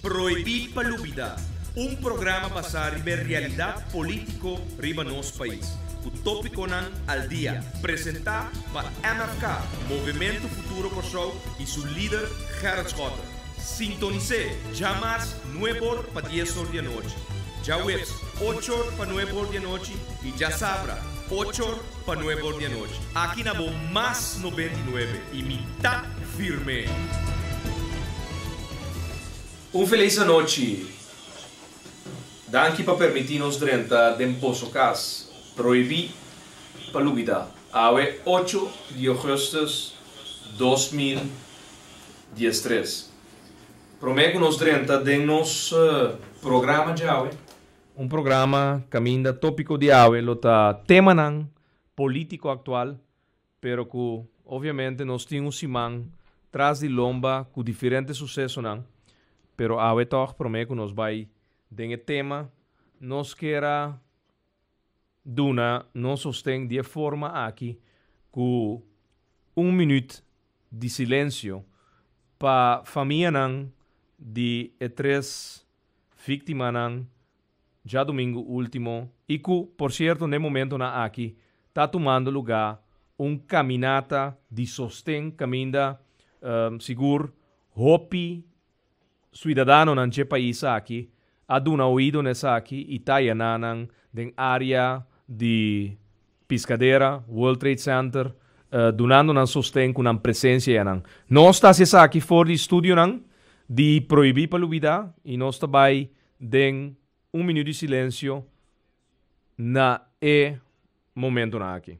Prohibí pa Lubidá, un programa basá riba e realidat polítiko riba nos pais, ku tópikonan al dia, presentá pa MFK, Movementu Futuro Kòrsou, i su lider Gerrit Schotte. Sintonis'é djamars nueb'or pa dies or di anochi, djaweps och'or pa nueb'or di anochi i djasabra och'or pa nueb'or di anochi. Aki na bo Mas 99 i mi ta firm'é! Un felis anochi. Danki pa permití nos drenta den boso kas. Prohibí pa lubidá. Awe ocho di ougùstùs 2013. Promé ku nos drenta den nos programa djawe. Un programa kaminda tópiko di awe lo ta temanan polítiko aktual Pero ku obviamente nos tin un siman tras di lomba ku diferente susesonan, pero awe tòg promé ku nos bai den e tema nos kier a duna nos sosten di e forma aki ku un minüt di silensio pa famianan di e tres víktimanan djadumingu último i ku, por sierto, n'e momentonan aki ta tumando lugá un kaminata di sosten kaminda sigur hopi suidadanonan dje pais aki a duna oido na esaki i ta yaná nan den área di Piscadera, World Trade Center, dunando nan sosten ku nan presensia yanan. Nos ta hasi esaki for di studionan di Prohibí pa Lubidá i nos ta bai den un minuut di silensio na e momentonan aki.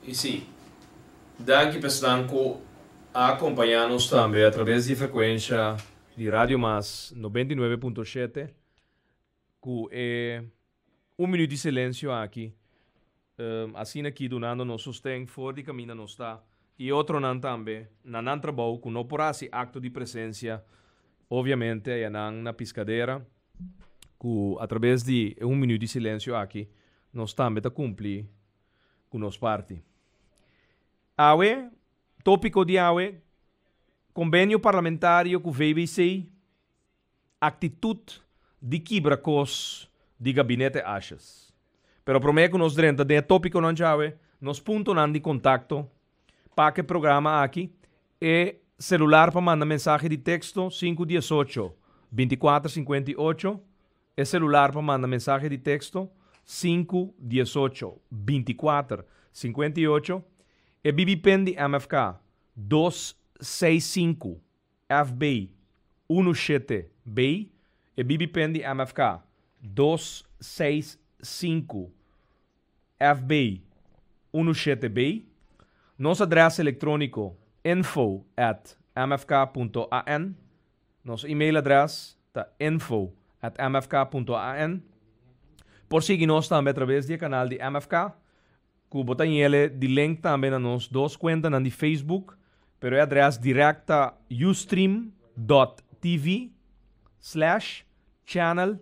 I sí, danki pa esnan ku a akompañá nos tambe atraves di frekuensha di Radio Mas 99.7 ku e un minuut di silensio aki, asina aki dunando nos sosten for di kaminda nos ta i otronan tambe na nan trabou ku no por hasi akto di presensia obviamente ayanan na Piscadera ku atraves di e un minuut di silensio aki nos tambe ta kumpli ku nos parti. Awe, tópiko di awe, Kombenio parlamentario ku VBC, Aktitut di kibra kos di Gabinete Asjes. Pero promé ku nos drenta den e tópikonan djawe, nos puntonan di kontakto pa ku e programa aki, e selular pa manda mensahe di teksto sinku diesocho, bintikuater sinkuenta i ocho, e selular pa manda mensahe di teksto sinku diesocho, bintikuater sinkuenta i ocho, e BB-pin di MFK dos seis sinku. FB unu shete B, e BB-pen di MFK 265 FB unu shete B, nos adres elektróniko info at mfk punto an, nos email adres ta info at mfk punto an. Por sigui nos tambe atraves di e kanal di MFK Ku bo ta ñele di link tambe na nos dos kuentanan di Facebook, pero e adrès dirèkt ta ustream dòt tv slash channel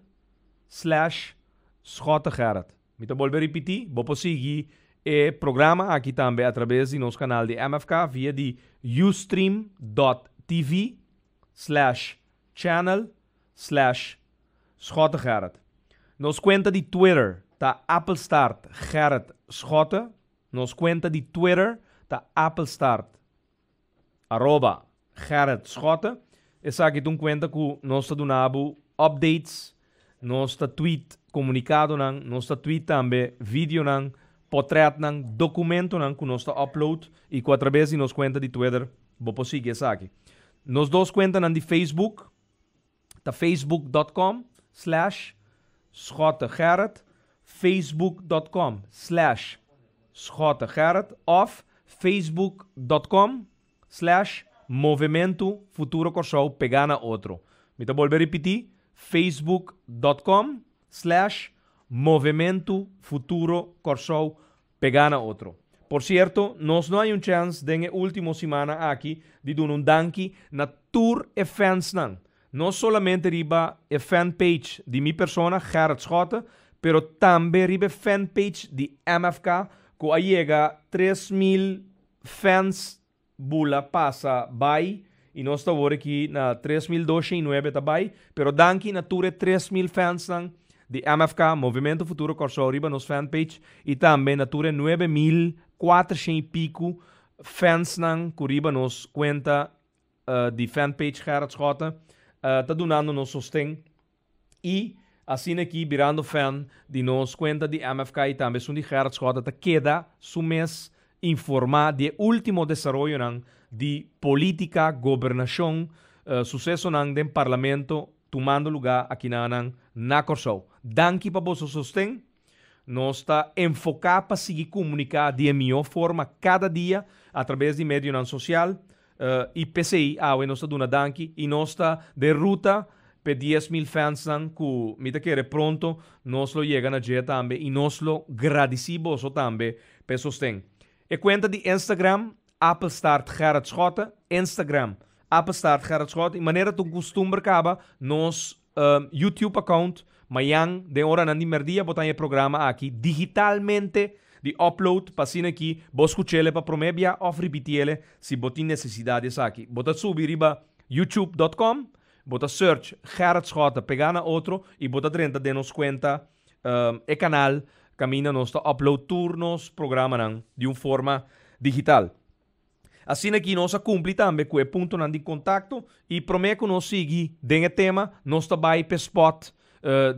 slash schottegerrit. Mi ta bolbe ripití, bo por sigui e programa aki tambe atrabes di nos kanal di MFK via di ustream dòt tv slash channel slash schottegerrit. Nos kuenta di Twitter ta Appelstart Gerrit Schotte. Nos kuenta di Twitter ta Appelstart arroba Gerrit Schotte. Esaki ta un kuenta ku nos ta duna bo updates, nos ta tweet komunikadonan, nos ta tweet tambe videonan, potrètnan, dokumentonan ku nos ta upload i ku atrabes di nos kuenta di Twitter bo por sigui esaki. Nos dos kuentanan di Facebook ta facebook.com slash schottegerrit, facebook.com slash schottegerrit òf facebook.com slash Movementu Futuro Kòrsou pegá na otro. Mi ta bolbe ripití, facebook.com slash Movementu Futuro Kòrsou pegá na otro. Por sierto, nos no hay un chèns den e último simana aki di duna un danki na tur e fansnan. No solamente riba e fanpage di mi persona, Gerrit Schotte, pero tambe riba e fanpage di MFK ku a yega 3000 fans bula pasa bai i nos ta awor aki na 3209 ta bai, pero danki na tur e 3000 fansnan di MFK, Movimento Futuro Kòrsou, riba nos fanpage i tambe na tur e 9400 i piku fansnan ku riba nos kuenta di fanpage Gerrit Schotte ta dunando nos sosten i asina aki birando fan di nos kuenta di MFK i tambe esun di Gerrit Schotte ta keda su mes informá di e último desaroyonan di polítika, gobernashon, susesonan den parlamento tumando lugá akinanan na Kòrsou. Danki pa boso sosten. Nos ta enfoká pa sigui komuniká di e mihó forma kada dia atrabes di medionan sosial i p'esei awe nos ta duna danki i nos ta den ruta p'e 10,000 fansnan ku mi ta kere pronto nos lo yega na dje tambe i nos lo gradisí boso tambe p'e sosten. E kuenta di Instagram Appelstaart Gerrit Schotte, Instagram Appelstaart Gerrit Schotte i manera ta un kustumber kaba nos YouTube account mañan den oranan di merdia bo ta haña e programa aki digitalmente di upload pa asina ki bo skuch'ele pa promé bia òf ripiti'ele si bo tin nesesidat di esaki. Bo ta subi riba youtube dot com, bo ta search Gerrit Schotte pegá na otro i bo ta drenta den nos kuenta e kanal kaminda nos ta upload tur nos programanan di un forma digital. Asina ki nos a kumpli tambe ku e puntonan di kontakto i promé ku nos sigui den e tema nos ta bai p'e spòt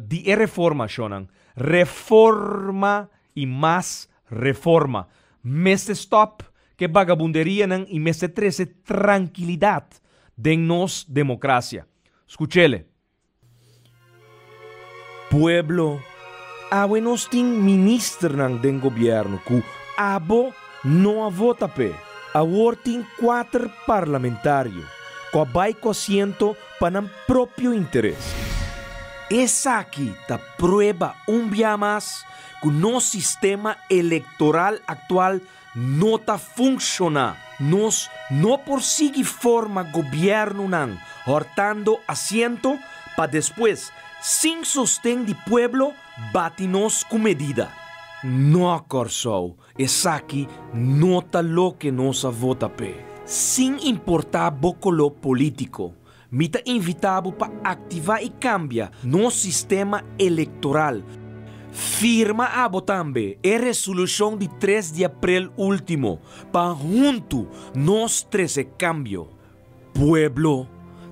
di e reforma, shonnan. Reforma i mas reforma. Mester stòp ku e bagabunderianan i mester trese trankilidat den nos demokrasia. Skuch'ele. Pueblo, awe nos tin ministernan den gobierno cu abo no a vota p'e. Awor tin cuater parlamentario cu a bay cu asiento pa nan propio interes. Esaki ta prueba un bia mas cu nos sistema electoral actual no ta funciona. Nos no por sigui forma gobiernonan hortando asiento pa despues, sin sosten di pueblo, bati nos cu medida. No, Kòrsou, esaki no ta loke nos a vota p'e. Sin importa bo color politico, mi ta invita bo pa activa y cambia nos sistema electoral. Firma abo tambe e resolucion di 3 di april ultimo pa huntu nos trece cambio. Pueblo,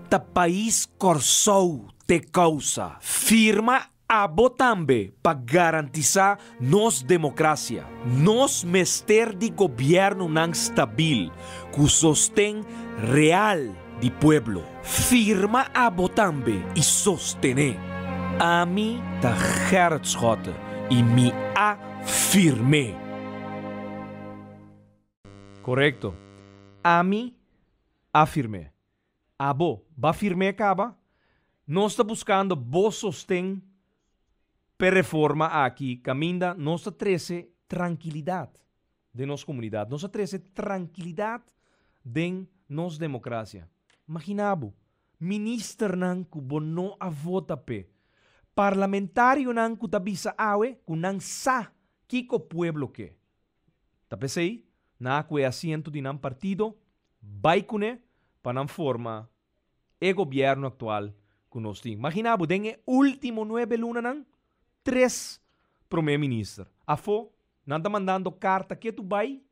ta pais Kòrsou t'e causa. Firma Abo tambe pa garantisá nos demokrasia. Nos mester di gobièrnunan stabil ku sosten real di pueblo. Firma abo tambe i sostené. Ami ta Gerrit Schotte i mi a firm'é. Korekto. Ami a firm'é. Abo, ba firm'é kaba? Nos ta buskando bo sosten p'e reforma aki kaminda nos ta trese trankilidat den nos komunidat. Nos ta trese trankilidat den nos demokrasia. Magina bo, ministernan ku bo no a vota p'e, parlamentarionan ku ta bisa awe ku nan sa kiko pueblo ke. Ta p'esei nan a ku e asiento di nan partido bai kuné pa nan forma e gobièrnu aktual ku nos tin. Magina bo den e último nuebe lunanan tres promé minister. Afó nan ta mandando karta ketu bai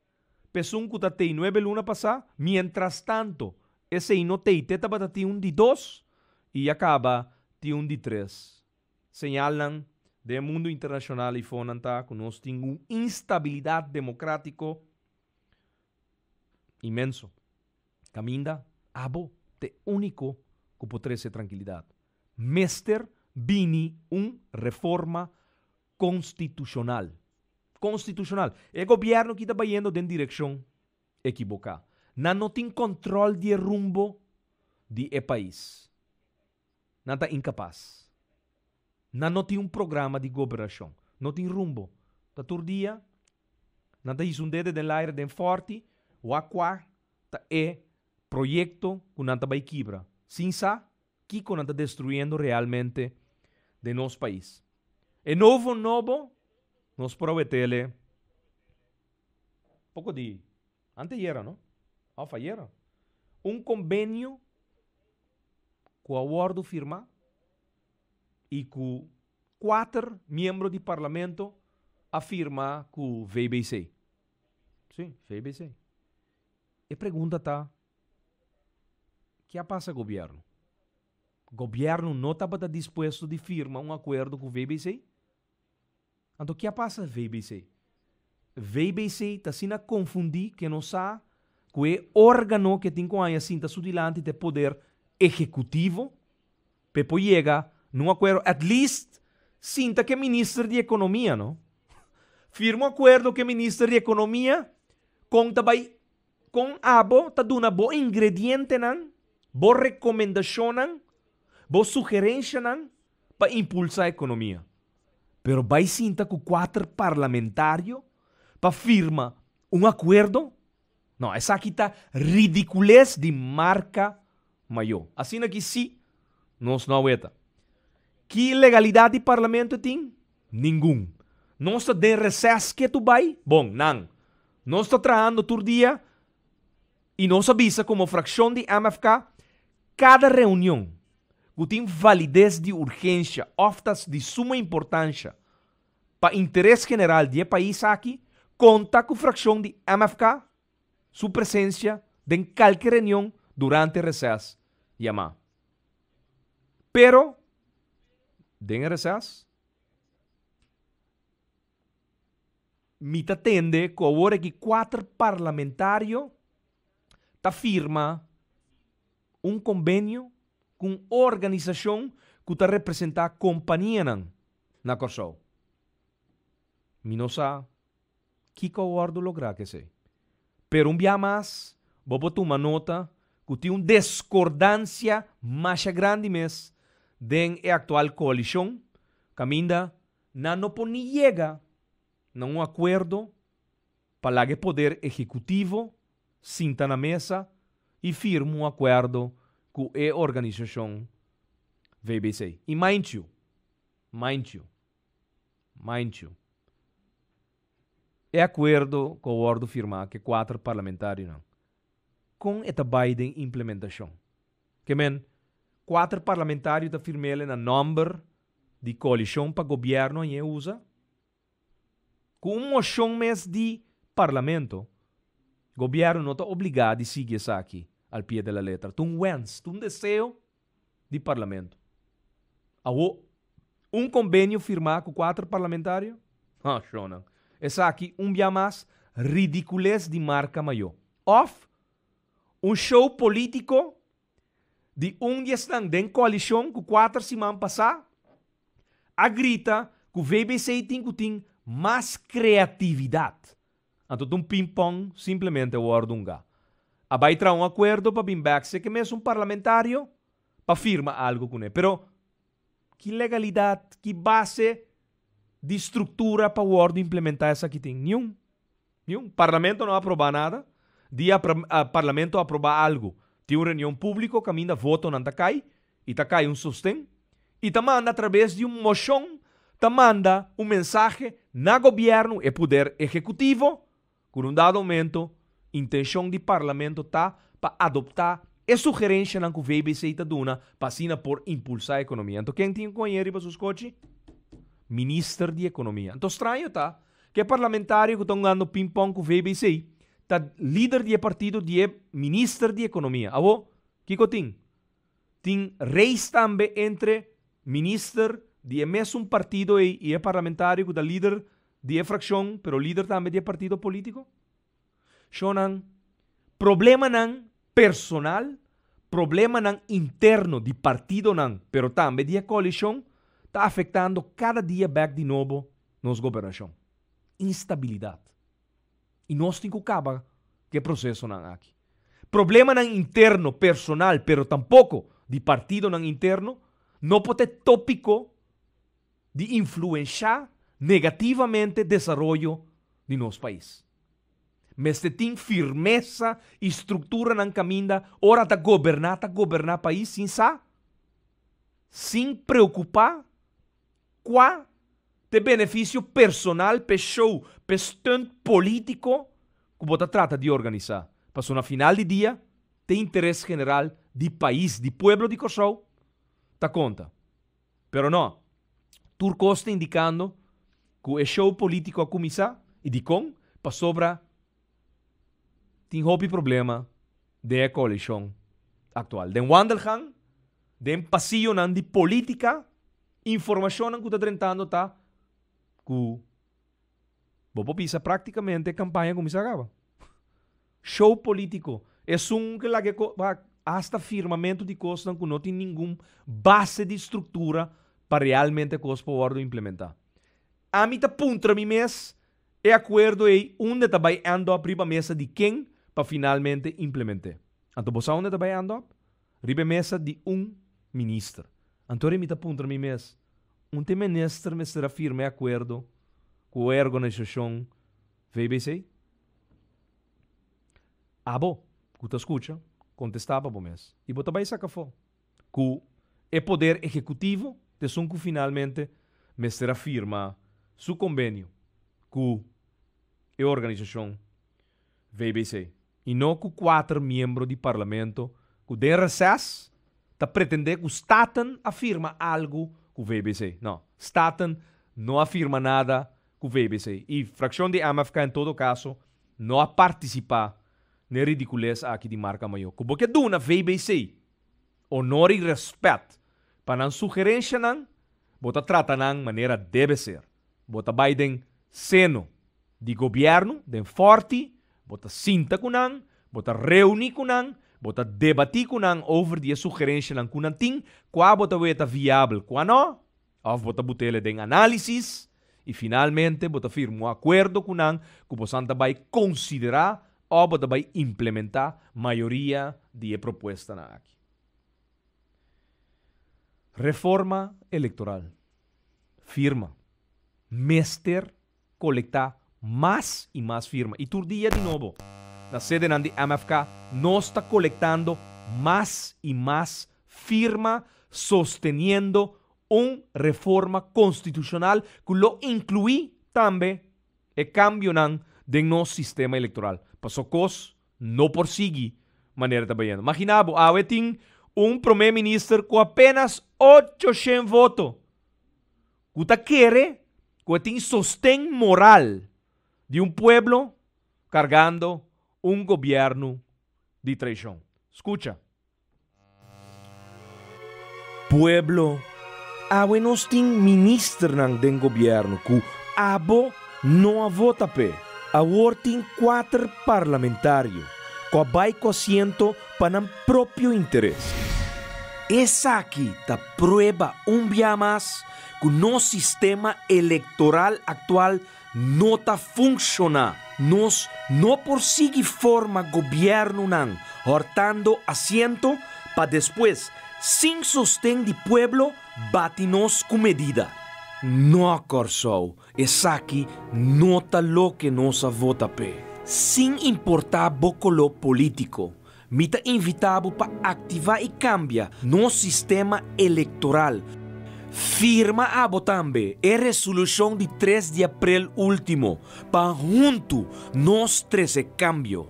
p'esun ku ta tei nuebe luna pasá, mientrastanto. Esei no t'ei, te tabata tin un di dos i ya kaba tin un di tres. Señalnan den mundu internashonal eifonan ta ku nos tin un instabilidat demokrátiko inmenso. Kaminda abo t'e úniko ku por trese trankilidat. Mester bini un reforma konstitushonal. Konstitushonal. E gobièrnu ki ta bayendo den direkshon ekiboká. Nan no tin kòntròl di e rumbo di e pais. Nan ta inkapas. Nan no tin un programa di gobernashon. No tin rumbo. Ta tur dia nan ta hisa un dede den laire den fòrti, wak kua ta e proyekto ku nan ta bai kibra, sin sa kiko nan ta destruyendo realmente den nos pais. E novo nobo nos por a wetele poko di anteyera no, of ayera, un kombenio ku a wòrdu firmá i ku kuater miembro di parlamento a firma ku VBC. Sí, VBC. E pregunta ta, ke a pasa gobièrnu? Gobièrnu no tabata dispuesto di firma un akuerdo ku VBC? Anto ke a pasa VBC? VBC ta asina konfundí ke no sa ku e órgano ke tin ku haña sinta su dilanti ta e poder ehekutivo p'e por yega na un akuerdo, at least sinta ku e minister di ekonomia no. Firma un akuerdo ku e minister di ekonomia kon ta bai kon abo ta duna bo ingredientenan, bo rekomendashonnan, bo sugerenshanan pa impulsá ekonomia. Pero bai sinta ku kuater parlamentario pa firma un akuerdo? No, esaki ta ridikules di marka mayó. Asina ki sí, nos no a weta. Ki legalidat di parlamento e tin? Ningun. Nos ta den reses ketu bai? Bon, nan. Nos ta trahando tur dia i nos a bisa komo frakshon di MFK kada reunion ku tin valides di urgensha òf ta di suma importansha pa interes general di e pais aki, konta ku frakshon di MFK su presensia den kalke reunion durante reses yamá. Pero den e reses mi ta tende ku awor aki kuater parlamentario ta firma un kombenio ku un organisashon ku ta representá kompanianan na Kòrsou. Mi no sa kiko a wòrdu lográ ku esei. Pero un bia mas bo por tuma nota ku tin un deskordansia masha grandi mes den e aktual koalishon kaminda nan no por ni yega na un akuerdo pa laga e poder ehekutivo sinta na mesa i firma un akuerdo ku e organisashon VBC. I mind you, mind you, mind you, e akuerdo ku a wòrdu firmá ku e kuater parlamentarionan, kon e ta bai den implementashon? Ke men, kuater parlamentario ta firm'el na nòmber di koalishon pa gobièrnu aña e usa? Ku un moshon mes di Parlamento, Gobièrnu no ta obligá di sigui esaki al pie de la letra. Ta un wens, ta un deseo di Parlamento. Awo, un kombenio firmá ku kuater parlamentario? Ha, shonnan. Esaki, un bia mas, ridikules di marka mayó. Òf, un show polítiko di un di esnan den koalishon ku kuater siman pasá a grita ku VBC tin ku tin mas kreatividat. Anto ta un ping-pong simplemente a wòrdu hungá. A bai traha un akuerdo pa bin bèk seke mesun parlamentario pa firma algu kuné. Pero ki legalidat, ki base di struktura pa wòrdu implementá esaki tin? Niun. Niun. Parlamento no a aprobá nada. Dia Parlamento aprobá algu, tin un reunion públiko kaminda votonan ta kai i ta kai un sosten i ta manda atrabes di un moshon ta manda un mensahe na gobièrnu, e poder ehekutivo, ku na un dado momento intenshon di Parlamento ta pa adoptá e sugerenshanan ku VBC ta duna pa asina por impulsá ekonomia. Anto ken tin ku hañ'é riba su skochi? Minister di Ekonomia. Anto straño ta Ke parlamentario ku ta hungando ping-pong ku VBC ta lider di e partido di e minister di ekonomia. Awo, Kiko tin? Tin race tambe entre minister di e mesun partido ei i e parlamentario ku ta lider di e frakshon pero lider tambe di e partido polítiko? Shonnan, problemanan personal, problemanan interno di partidonan pero tambe di e koalishon ta afektando kada dia bèk di nobo nos gobernashon. Instabilidat. I nos tin ku kaba ku e prosesonan aki. Problemanan interno personal pero tampoko di partidonan interno no por ta e topiko di influenshá negativamente desaroyo di nos pais. Mester tin firmesa i strukturanan kaminda ora ta goberná ta goberná pais sin sa, sin preokupá kua ta e benefisio personal p'e show, p'e stunt polítiko ku bo ta trata di organisá. Pasobra na final di dia ta e interes general di pais, di pueblo di Kòrsou ta konta. Pero no, tur kos ta indikando ku e show polítiko a kuminsá i dikon? Pasobra tin hopi problema den e koalishon aktual. Den wandelgang, den pasiyonan di polítika, informashonnan ku ta drentando ta ku bo por bisa práktikamente e kampaña a kuminsá kaba. Show polítiko, esun ke laga e ko, hasta firmamentu di kosnan ku no tin ningun base di struktura pa realmente e kos por wòrdu implementá. Ami ta puntra mi mes e akuerdo ei unda ta bai end up riba mesa di ken pa finalmente implement'é. Anto bo sa unda ta bai end up? Riba e mesa di un minister. Anto mi ta puntra mi mes, un te minister mester a firma e akuerdo ku e organisashon VBC? Abo ku ta skucha, kontestá pa bo mes i bo ta bai saka afó ku e poder ehekutivo ta esun ku finalmente mester a firma su kombenio ku e organisashon VBC i no ku kuater miembro di parlamento ku den reses ta pretendé ku Staten a firma algu ku VBC. No, Staten no a firma nada ku VBC i frakshon di MFK en todo kaso no a partisipá n'e ridikules aki di marka mayó. Ku bo ke duna VBC onor i rèspèt pa nan sugerenshanan, bo ta trata nan manera debe ser. Bo ta bai den seno di gobièrnu, den fòrti, bo ta sinta ku nan, bo ta reuní ku nan, bo ta debatí ku nan over di e sugerenshanan ku nan tin, kua bo ta weta viabel, kua no, Òf bo ta but'el den análisis i finalmente bo ta firma un akuerdo ku nan ku bosan ta bai konsiderá òf bo ta bai implementá mayoria di e propuestanan aki. Reforma elektoral. Firma. Mester kolektá mas i mas firma. I tur dia di nobo, na sedenan di MFK, nos ta kolektando mas i mas firma sosteniendo un reforma konstitushonal ku lo inkluí tambe e kambionan den nos sistema elektoral. Paso kos no por sigui manera ta bayendo. Maginá bo, awe tin un promé minister ku apenas 800 voto. Ku ta kere ku e tin sosten moral di un pueblo kargando un gobièrnu di traishon. Skucha. Pueblo, awe nos tin ministernan den gobièrnu ku abo no a vota p'e. Awor tin kuater parlamentario ku a bai ku asiento pa nan propio interes. Esaki ta prueba un bia mas ku nos sistema elektoral aktual no ta funshoná. Nos no por sigui forma gobièrnunan hòrtando asiento pa despues, sin sosten di pueblo, bati nos ku medida. No, Kòrsou, esaki no ta loke nos a vota p'e. Sin importá bo koló polítiko, Mi ta invitá bo pa aktivá i kambia nos sistema elektoral. Firma abo tambe e resolushon di tres di aprel último pa huntu nos trese kambio.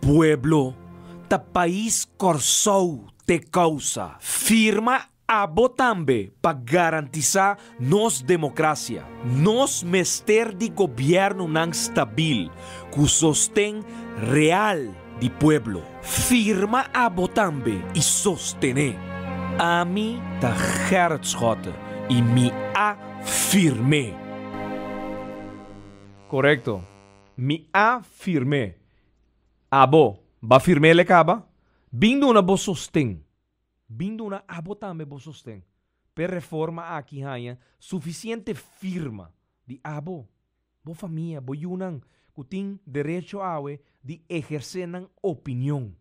Pueblo, ta pais Kòrsou t'e kousa. Firma Abo tambe pa garantisá nos demokrasia. Nos mester di gobièrnunan stabil ku sosten real. di pueblo. Firma abo tambe i sostené. Ami ta Gerrit Schotte i mi a firm'é. Korekto. Mi a firm'é. Abo, b'a firm'é le kaba? Bin duna bo sosten. Bin duna abo tambe bo sosten p'e reforma aki haña sufisiente firma di abo, bo famia, bo yunan ku tin derecho awe di ehersé nan opinion.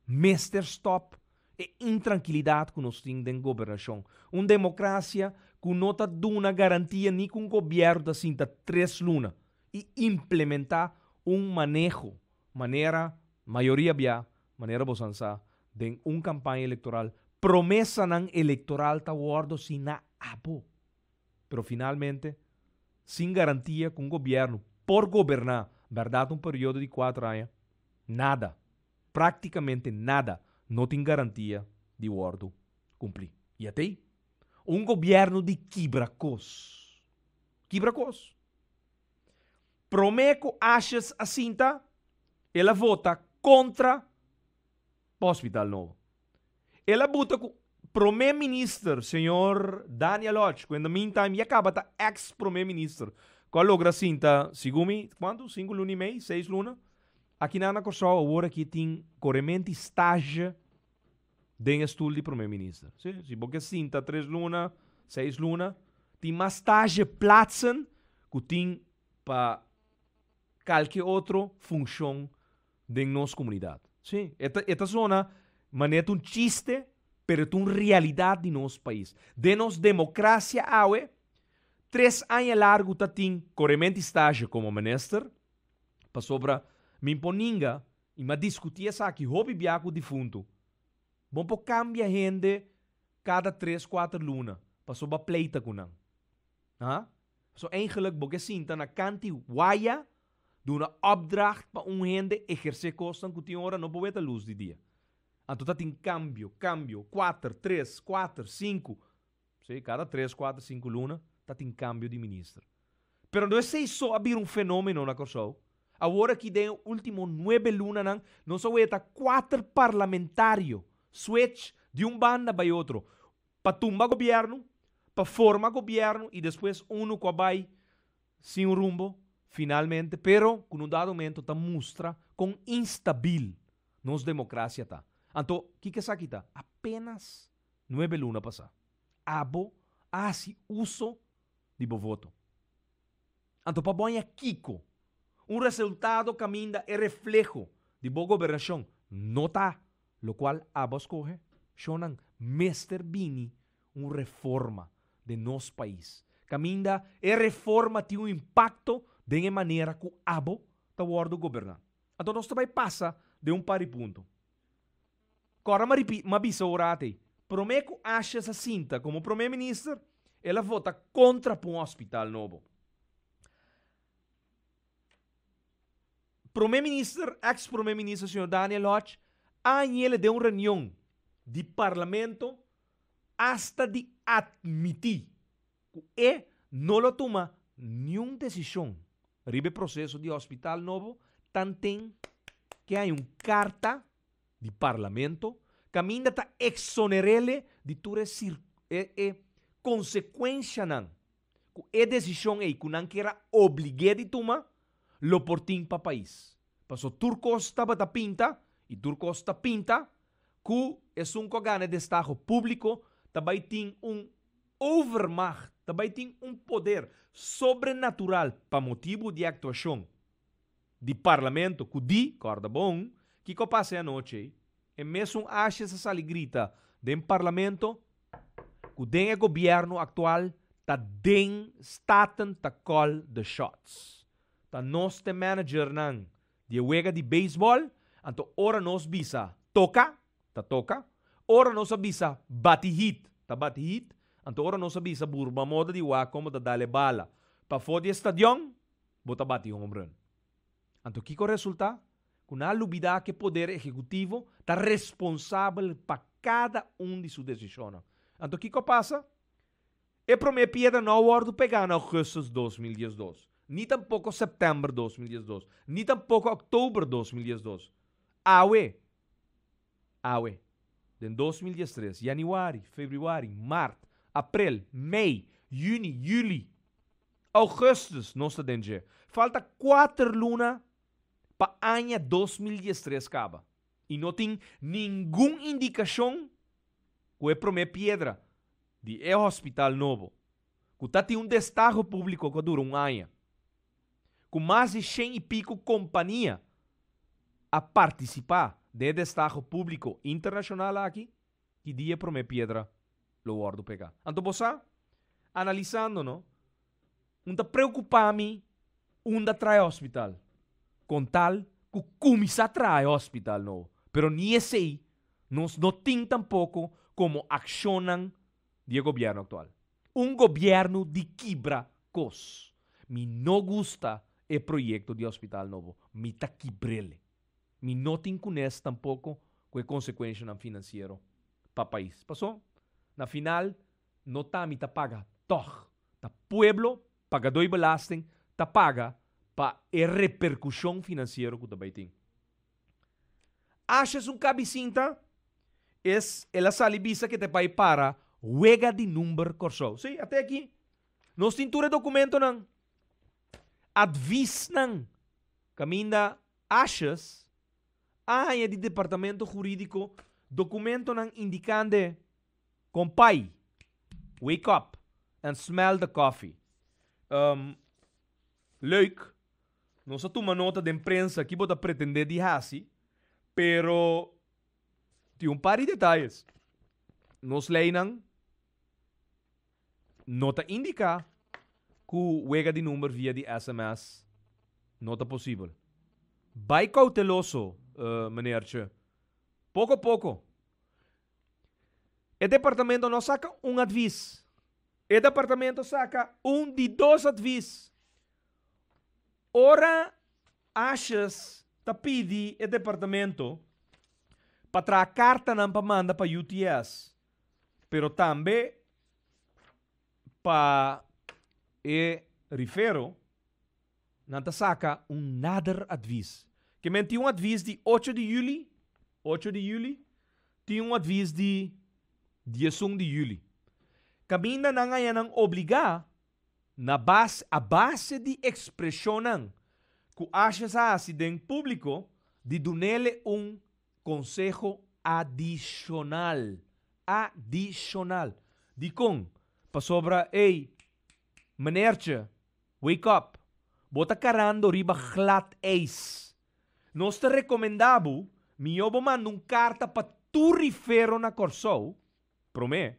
Mester stòp e intrankilidat ku nos tin den gobernashon. Un demokrasia ku no ta duna garantia ni ku un gobièrnu ta sinta tres luna i implementá un maneho manera mayoria bia Manera bosan sa, den un campaña electoral, promesanan electoral ta wordo sina abo. Pero finalmente, sin garantia cu un gobierno por goberna berdad un periodo di cuater aña, nada, practicamente nada, no tin garantia di wordo cumpli. Y atey, un gobierno di kibra cos. Kibra cos. Prome cu Asjes a sinta, el a vota contra pa hospital nobo. El a buta cu Prome Minister, señor Daniel Hodge, cu in the meantime ya caba ta ex Prome Minister, cu a logra sinta, segun mi, cuanto? Cinco luna y mei? Seis luna? Akinan na Corsou awor aki tin corementi stage den e stoel di Prome Minister. Si, si bo ke sinta tres luna, seis luna, tin mas stage plaatsen ku tin pa kalke otro funshon den nos komunidat. Si, e ta e ta sona manera ta un chiste, pero e ta un realidat di nos pais. Den nos demokrasia awe, tres aña largu ta tin korementi stage komo minister, pasobra mi por ninga I m'a diskutí esaki hopi bia ku difuntu. Bo por kambia hende kada tres, kuater luna pasobra bo a pleita ku nan. Ha? So eigenlik bo ke sinta na kanti waya duna opdracht pa un hende ehersé kosnan ku tin ora no por weta lus di dia. Anto ta tin kambio, kambio, kuater, tres, kuater, sinku. Sí, kada tres, kuater, sinku luna ta tin kambio di minister. Pero no esei so a bira un fenomeno na Kòrsou. Awor aki den e ultimo nuebe lunanan nos a weta kuater parlamentario switch di un banda bai otro pa tumba gobièrnu, pa forma gobièrnu i despues unu ku a bai sin un rumbo finalmente pero ku na un dado momento ta mustra kon instabil nos demokrasia ta. Anto kiko esaki ta? Apenas nuebe luna pasá abo a hasi uso di bo voto. Anto pa bo haña kiko? Un resultado kaminda e refleho di bo gobernashon no ta lokual abo a skohe? Shonnan, mester bini un reforma den nos pais, kaminda e reforma tin un impakto den e manera ku abo ta wòrdu goberná. Anto nos ta bai pasa den un par di punto. Kòrda m'a ripi, m'a bisa ora atei, promé ku Asjes a sinta komo promé minister, el a vota kontra pa un hospital nobo. Promé minister, eks promé minister señor Daniel Hodge, a hañ'el den un reunion di parlamento asta di atmití ku e no lo tuma niun desishon riba e proseso di hospital nobo tanten ke haña un karta di parlamento kaminda ta eksoner'ele di tur e e e konsekuenshanan ku e desishon ei ku nan kier a oblig'é di tuma lo por tin pa pais. Paso tur kos tabata pinta i tur kos ta pinta ku esun ku a gana e destaho públiko ta bai tin un overmacht, ta bai tin un poder sobrenatural pa motibu di e aktuashon di parlamento ku di, kòrda bon, kiko a pasa e anochi ei? E mesun Asjes a sali grita den parlamento ku den e gobièrnu aktual ta den Staten ta call the shots. Ta nos t'e managernan di e wega di beisbòl, anto ora nos bisa toka, ta toka, ora nos a bisa bati hit, ta bati hit, anto ora nos a bisa burba moda di wak komo ta dal e bala pafó di e stadion, bo ta bati home run. Anto kiko resultá? Ku nan a lubidá ku e poder ehekutivo ta responsabel pa kada un di su desishonnan. Anto kiko a pasa? E promé piedra no a wòrdu pegá na ougùstùs 2012, ni tampoko sèptèmber 2012, ni tampoko òktober 2012. Awe, awe, den 2013, januari, februari, maart, april, mei, juni, juli, augustus, nos ta den dje. Falta 4 luna pa aña 2013 kaba. I no tin ningun indikashon ku e promé piedra di e hospital nobo, ku ta tin un destaho públiko ku a dura un aña, ku mas di shen i piku kompania a partisipá den e destaho públiko internashonal aki, ki dia e promé piedra lo wòrdu pegá. Anto bo sa, analisando no, un ta preokupá mi unda traha e hospital, kon tal ku kuminsá traha e hospital nobo, pero ni esei nos no tin tampoko komo akshonnan di e gobièrnu aktual. Un gobièrnu di kibra kos. Mi no gusta e proyekto di hospital nobo, mi ta kibr'el. Mi no tin kunes tampoko ku e konsekuenshanan finansiero pa pais. Paso, na final no ta mi ta paga tòg, ta pueblo, pagadó di belasting, ta paga pa e reperkushon finansiero ku ta bai tin. Ashes un kabisinta es el a sali bisa ke ta bai para wega di number Kòrsou. Sí, ate aki. Nos tin tur e dokumentonan, advisnan kaminda Ashes a haña di departamento hurídiko dokumentonan indikande Kompay, wake up and smell the coffee. Leuk, nos a tuma nota den prensa ki bo ta pretende di hasi, pero tin un par di detayes. Nos leynan no ta indica cu wega di number via di sms no ta posibel. Bay cauteloso, meneertje. Poco poco. E departamento no saca un advies. E departamento saca un di dos advies. Ora Asjes ta pidi e departamento pa traha cartanan pa manda pa UTS, pero tambe pa e rifero, nan ta saca un nader advies. Ke men tin un advies di ocho di juli, ocho di juli, tin un advies di diesun di juli. Caminda nan haña nan obligá na base a base di expresionnan cu Asjes a haci den publico di dunele un Konseho adishonal. Adishonal. Dikon? Pasobra, ey, meneertje, wake up. Bo ta karando riba glad ijs. Nos ta rekomendá bo, mihó bo manda un karta pa tur rifero na Kòrsou, promé,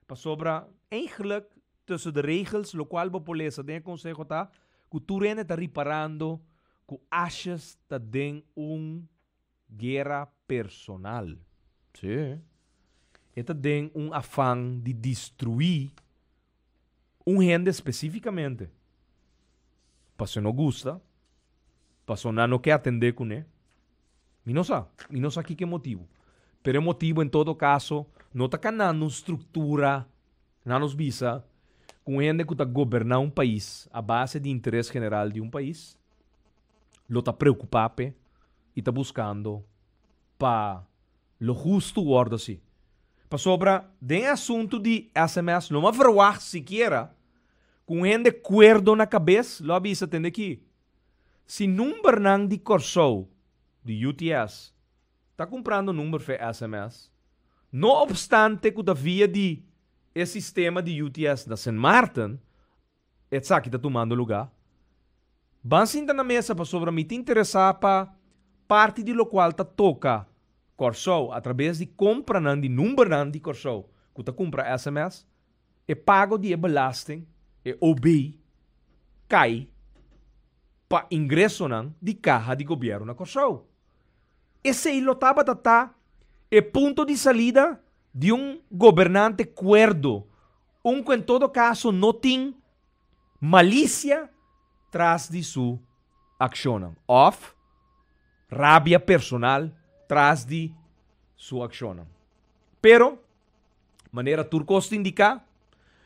pasobra eigenlijk tussen de regels lokual bo por lesa den e konseho ta ku tur hende ta riparando ku Asjes ta den un guera personal. Sí. E ta den un afan di destruí un hende spesífikamente. Paso e no gusta, paso nan no ke atendé kuné. Mi no sa, mi no sa kiko e motibu. Pero e motibu en todo kaso no ta kanando un struktura, nan nos bisa, ku un hende ku ta goberná un pais a base di interes general di un pais lo ta preokupá p'e i ta buskando pa lo hustu wòrdu hasi. Pasobra den e asuntu di sms no m'a verwagt sikiera ku un hende kuerdo na kabes lo a bisa tende aki, Si numbernan di Kòrsou di UTS ta kumprando number fe sms, no opstante ku ta via di e sistema di UTS na Sint Maarten esaki ta tumando lugá, ban sinta na mesa pasobra mi ta interesá pa parti di lokual ta toka Kòrsou atrabes di kompranan di numbernan di Kòrsou ku ta kumpra sms, E pago di e belasting, e OB, kai pa ingresonan di kaha di gobièrnu na Kòrsou. Esei lo tabata ta e punto di salida di un gobernante kuerdo, un ku en todo kaso no tin malisia tras di su akshonnan òf rabia personal tras di su akshonnan. Pero Manera tur kos ta indiká,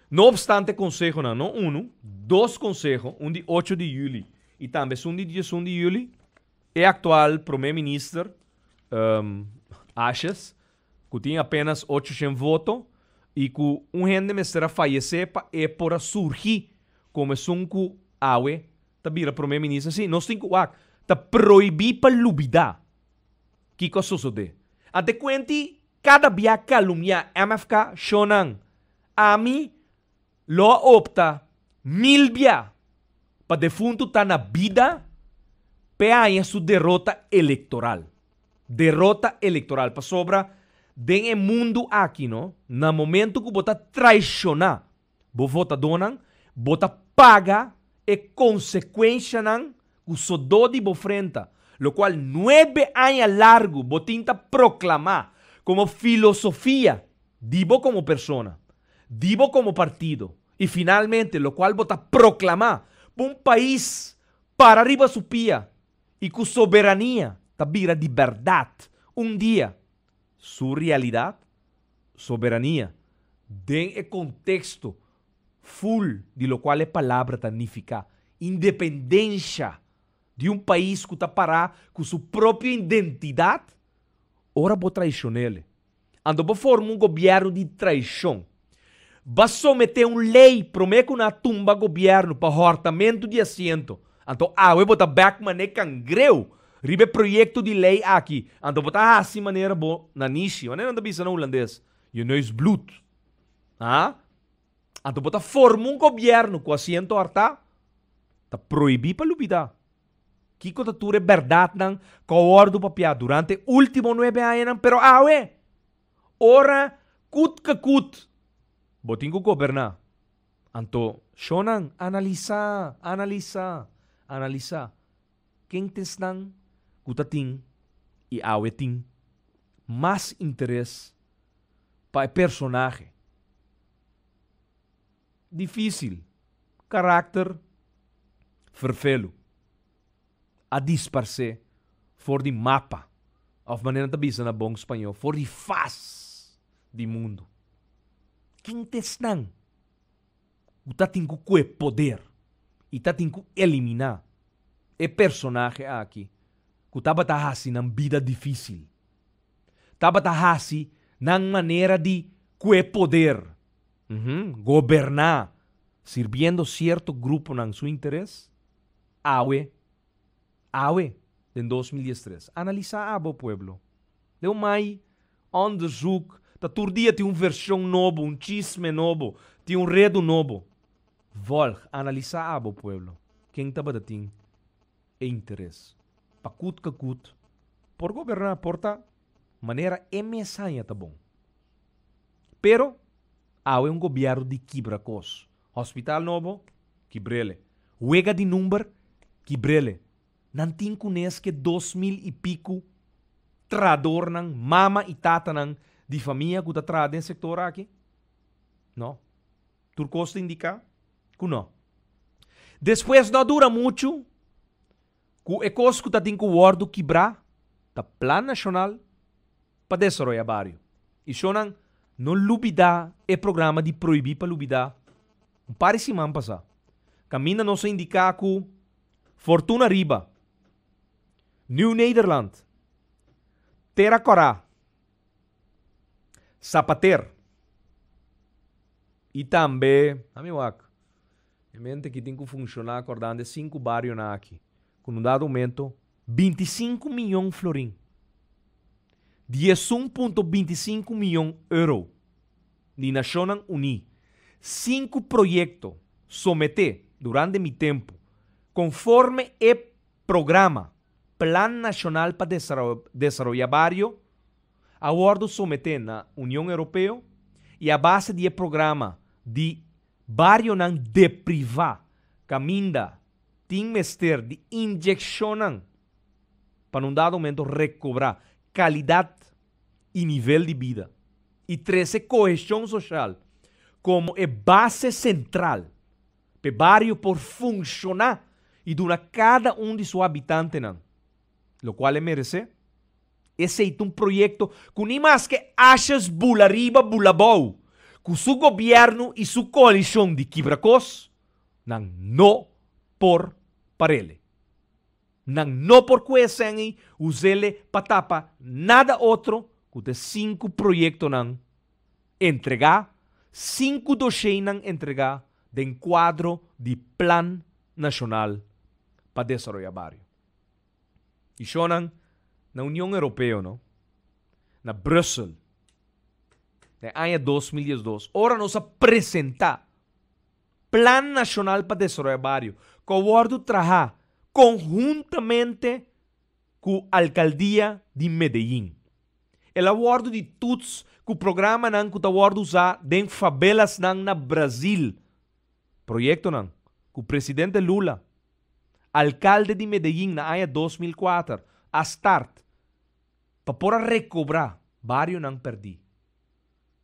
no opstante konsehonan, no unu, dos konseho, un di ocho di yüli i tambe esun di diesun di yüli, e aktual promé minister. Asjes, ku tin apenas 800 voto i ku un hende mester a fayesé pa e por a surgi komo esun ku awe ta bira promé minister. Sí, nos tin ku wak, ta prohibí pa lubidá kiko a sosodé. Ante kuenti kada bia kalumniá MFK, shonnan, ami lo a opta mil bia pa defuntu ta na bida p'e haña su derota elektoral. Derota elektoral pasobra den e mundu aki no, na momento ku bo ta traishoná bo votadónan, bo ta paga e konsekuenshanan ku sodó di bo frenta, lokual nuebe aña largu bo tin ta proklamá komo filosofia di bo komo persona, di bo komo partido i finalmente lokual bo ta proklamá pa un pais para riba su pia i ku soberania ta bira di bèrdat un dia su realidat, soberania den e konteksto ful di lokual e palabra ta nifiká, independensha di un pais ku ta pará ku su propio identidat, ora bo traishon'el. Anto bo forma un gobièrnu di traishon. Ba someté un lei promé ku nan a tumba gobièrnu pa hòrtamentu di asiento. Anto awe bo ta bèk man'é kangreu riba e proyekto di lei aki. Anto bo ta hasi manera bo nanishi, manera nan ta bisa na hulandes, je neus bloedt. Ha? Anto bo ta forma un gobièrnu ku asiento hòrtá? Ta prohibí pa lubidá. Kiko ta tur e bèrdatnan ku a wòrdu papiá durante e último nuebe añanan? Pero awe, ora kut ke kut, bo tin ku goberná. Anto, shonnan, analisá, analisá, analisá ken ta esnan ku ta tin i awe tin mas interes pa e personahe. Difísil, karakter ferfelu a disparsé for di mapa, òf manera nan ta bisa na bon spañó, for di fas di mundu. Ken ta esnan ku ta tin ku kue poder i ta tin ku eliminá e personahe aki ku tabata hasi nan bida difísil, tabata hasi nan manera di kue poder, Goberná sirbiendo sierto gruponan su interes? Awe, awe, den 2013. Analisá abo, pueblo. Den un mai onderzoek ta tur dia tin un vershon nobo, un chisme nobo, tin un redu nobo. Volg, analisá abo, pueblo. Ken tabata tin e interes? Pa kut ka kut por goberná, por ta manera e mes haña ta bon. Pero, awe un gobièrnu di kibra kos. Hospital nobo? Kibr'ele. Wega di number? Kibr'ele. Nan tin ku nes ke 2000 i piku trahadornan, mama i tatanan di famia ku ta traha den sektor aki? No. Tur kos ta indiká ku no. Despues no a dura muchu ku e kos ku ta tin ku wòrdu kibrá ta Plan Nashonal pa desaroyá bario. I shonnan no lubidá e programa di Prohibí pa Lubidá un par di siman pasá, kaminda nos a indiká ku Fortuna Riba, Nieuw Nederland, Tera Kòrá, Sapater i tambe, ami wak, e mente ki tin ku funshoná kòrdando e sinku barionan aki, ku na un dado momento 25 miyon florin, 11.25 miyon euro, di Nashonnan Uní. Sinku proyekto someté durante mi tempu konforme e programa Plan Nashonal pa Desaroyá Bario a wòrdu someté na Union Europeo i a base di e programa di barionan deprivá kaminda tin mester di inyekshonnan pa na un dado momento rekobrá kalidat i nivel di bida i trese koheshon soshal komo e base sentral pa e bario por funshoná i duna kada un di su habitantenan lokual e meresé. Esei ta un proyekto ku ni maske Asjes bula riba bula abou ku su gobièrnu i su koalishon di kibra kos, nan no por parele. Nan no por kue e sèn ei us'ele pa tapa nada otro ku ta e sinku proyektonan entregá, sinku dosheinan entregá den kuadro di Plan Nashonal pa Desaroyá Bario. I shonnan na Union Europeo no, na Brussel, den aña 2012, ora nos a presentá Plan Nashonal pa Desaroyá Bario ku a wòrdu trahá konhuntamente ku Alkaldia di Medellín. El a wòrdu di tuts ku programanan ku ta wòrdu usá den favelasnan na Brazil. Proyektonan ku Presidente Lula, alkalde di Medellín na aña 2004, a start pa por a rekobrá barionan pèrdí.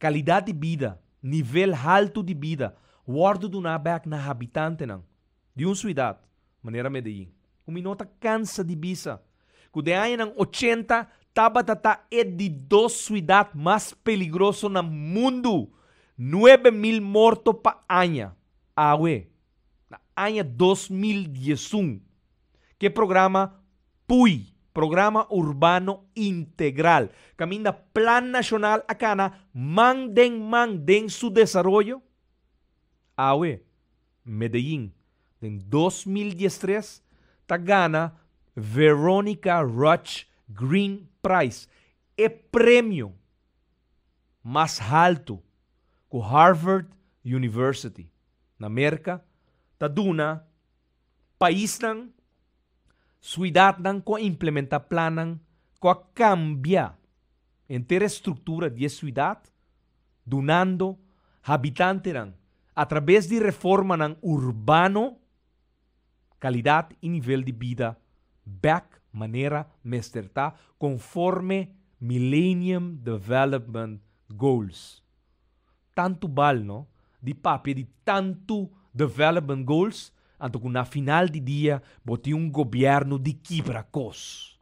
Kalidat di bida, nivel haltu di bida wòrdu duná bèk na habitantenan di un suidat manera Medellín. Ku mi no ta kansa di bisa ku den añanan ochenta tabata ta e di dos suidat mas peligroso na mundu, 9000 morto pa aña. Awe, na aña 2011, ku e programa Pui, Programa Urbano Integral, kaminda Plan Nashonal a kana man den man den su desaroyo. Awe, Medellín, den 2013 ta gana Veronica Rudge Green Prize, e premio mas haltu ku Harvard University na Merka ta duna paisnan, suidatnan ku a implementá plannan ku a kambia henter e struktura di e suidat, dunando habitantenan atrabes di reformanan urbano kalidat i nivel di bida bèk manera mester ta konforme Millennium Development Goals. Tantu bal no di papia di tantu Development Goals anto ku na final di dia bo tin un gobièrnu di kibra kos.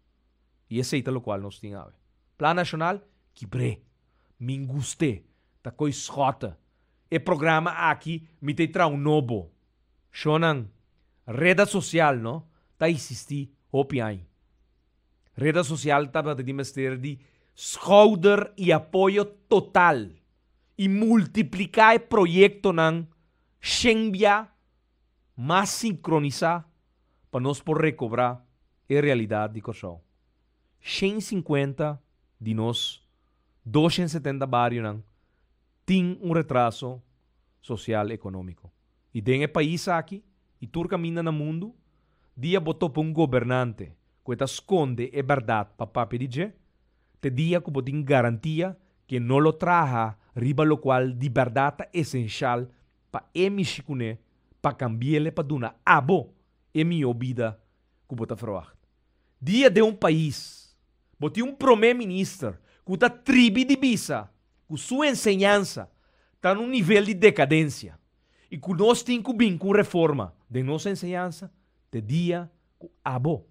I esei ta lokual nos tin awe. Plan Nashonal, kibr'é. Min gust'é. Ta koi skòte. E programa aki mi ta e traha un nobo. Shonnan, reda sosial no ta eksistí hopi aña. Reda sosial tabata di mester di skouder i apoyo total i multipliká e proyektonan shen bia mas sinkronisá pa nos por rekobrá e realidat di Kòrsou. 150 di nos 270 barionan tin un retraso sosial ekonómiko. I den e pais aki i tur kaminda na mundu, dia bo topa un gobernante ku e ta skonde e bèrdat pa papia di dje, te dia ku bo tin garantia ku e no lo traha riba lokual di bèrdat ta esenshal pa e mishi kuné pa kambi'ele pa duna abo e mihó bida ku bo ta ferwagt. Dia den un pais bo tin un promé minister ku ta tribi di bisa ku su enseñansa ta na un nivel di dekadensia i ku nos tin ku bin ku un reforma den nos enseñansa, te dia ku abo,